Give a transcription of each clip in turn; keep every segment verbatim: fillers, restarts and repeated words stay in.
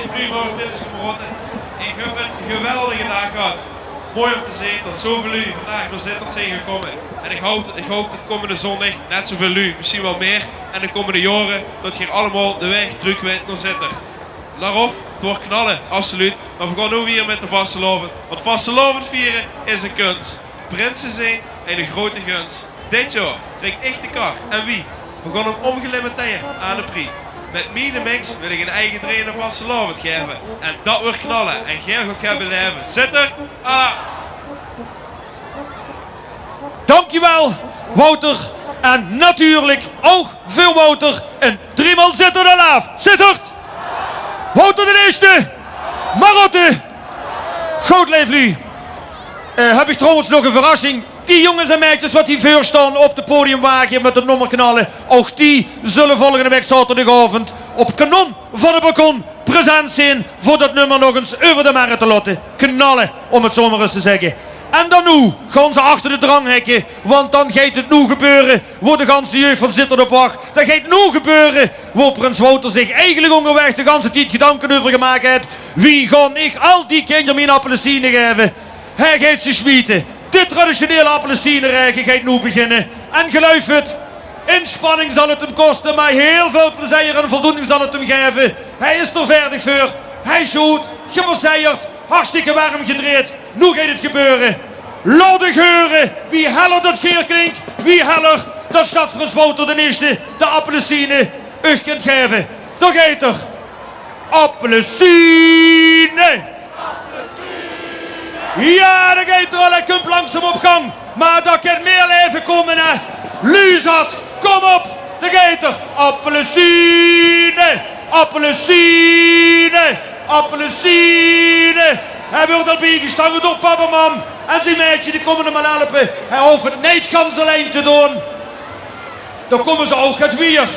Leef luuj, Marottinne, kameraote. Ich höb 'ne geweldige daag gehad. Mooi óm te zeen det zoväöl luuj vandaag nao Zitterd zeen gekómme. En ich haop, ich haop det kómmende zóndig net zoväöl luuj, mesjien waal mieër. En de kómmende jaore det geer allemaol de waeg trök weit nao Zitterd. Laat op, 't wuuert knalle, absoluut. Mer veer gaon noe wiejer mit de vastelaovend. Want vastelaovend viere is ein kuns. Prinse zeen, ein groete guns. Dit jaor trèk ich de kar en wie? Veer gaon 'm óngelimiteerd aan de prie. Mit miene mix wil ich ein eige dreejende vastelaovend gaeve. En det wuuert knalle en geer gaot 't belaeve. Zitterd, ah! Dankjewel, Wouter. En natuurlijk ouch veur Wouter ein driemaal Zitterd alaaf. Zitterd! Wouter d'n Ieëste! Marotte! Good, leef luuj. Eh, höb ich trouwens nog ein verrassing. Die jónges en meidjes waat hie veur staon op de podiumwage mit 't nómmer Knalle, ouch die zulle volgende waek zaoterdigaovend op Kanon van 't Balkon present zeen veur det nómmer nog ins euver de merre te laote knalle, óm 't zomer ins te zègke. En dan noe gaon ze achter de dranghekke, want dan geit 't noe gebeure wo de ganse jeug van Zitterd op wach. Det geit noe gebeure wo prins Wouter zich eigelik óngerwaeg de ganse tied gedanke euver gemaak haet. Wie gaon ich al die kinjer mien appelsiene gaeve? Hae geit ze smiete. De traditionele appelsieneraege geit noe beginne. En geluif 't, inspanning zal 't 'm koste, mer hieël väöl plezeer en voldoening zal 't 'm gaeve. Hae is d'r vaerdig veur. Hae sjoot, gemasseerd, hartstikke werm gedrejd. Noe geit 't gebeure. Laot uch heure, wie heller det geer klink, wie heller det sjtadsprins Wouter d'n Ieëste de appelsiene uch kint gaeve. Dao geit 'r. Appelsiene! Jao, dao geit 'r al, hae kump langzaam op gang. Mer dao kint mieër laeve kómme, hè. Luuj zat, kóm op, dao geit 'r. Appelsiene, appelsiene, appelsiene. Hae wuuert al biegestang door pap en mam. En zien maedje, die kómme 'm al helpe. Hae hoof 't neet gans allein te doon. Dao kómme ze ouch get wiejer.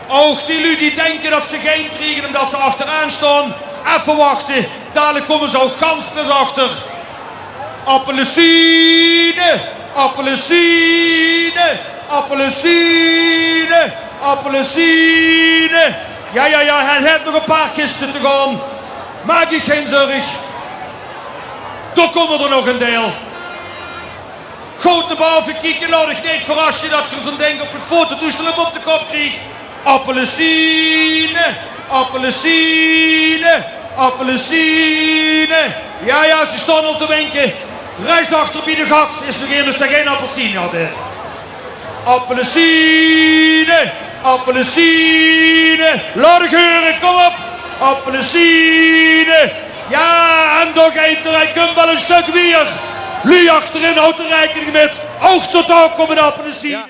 Ouch die luuj die dinke det ze gein kriege ómdet ze achteraan staon. Effe wachte, dalik kómme ze ouch gans pas achter. Appelsiene, appelsiene, appelsiene, appelsiene. Jao, jao, jao, hae haet nog ein paar kiste te gaon. Maak uch gein zörg. Dao kómme d'r nog ein deil. Good nao bove kieke, laot uch neet verrasse det geer zoe'n dink op 't fototoestel op de kop krieg. Appelsiene, appelsiene, appelsiene. Jao, jao, ze staon al te winke. Rechs achter bie de gats is nog emes dae gein appelsien gehad haet. Appelsiene, appelsiene. Laot uch heure, kóm op. Appelsiene. Jao, en dao geit 'r, hae kump waal ein stök wiejer. Luuj achterin, haot d'r raekening mit. Ouch tot dao kómme de appelsiene.